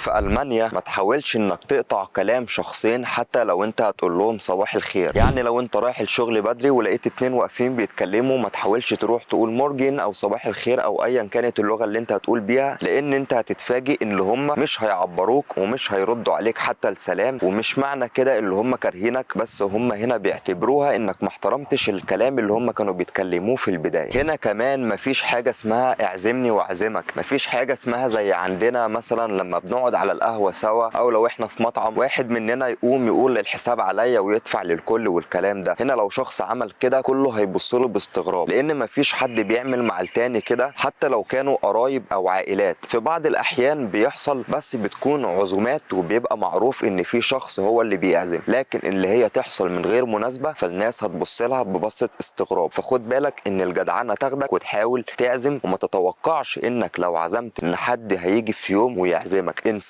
في ألمانيا ما تحاولش انك تقطع كلام شخصين حتى لو انت هتقول لهم صباح الخير. يعني لو انت رايح الشغل بدري ولقيت اتنين واقفين بيتكلموا، ما تحاولش تروح تقول Morgen او صباح الخير او ايا كانت اللغة اللي انت هتقول بيها، لان انت هتتفاجئ ان هم مش هيعبروك ومش هيردوا عليك حتى السلام. ومش معنى كده اللي هم كارهينك، بس هم هنا بيعتبروها انك ما احترمتش الكلام اللي هم كانوا بيتكلموه في البداية. هنا كمان مفيش حاجة اسمها اعزمني واعزمك، مفيش حاجة اسمها زي عندنا مثلا لما بنقعد على القهوة سوا او لو احنا في مطعم واحد مننا يقوم يقول الحساب عليا ويدفع للكل والكلام ده. هنا لو شخص عمل كده كله هيبص له باستغراب، لان مفيش حد بيعمل مع التاني كده حتى لو كانوا قرايب او عائلات. في بعض الاحيان بيحصل، بس بتكون عزومات وبيبقى معروف ان في شخص هو اللي بيعزم، لكن اللي هي تحصل من غير مناسبة فالناس هتبص لها ببصة استغراب. فخد بالك ان الجدعنة تاخدك وتحاول تعزم، وما تتوقعش انك لو عزمت ان حد هيجي في يوم ويعزمك، انسى.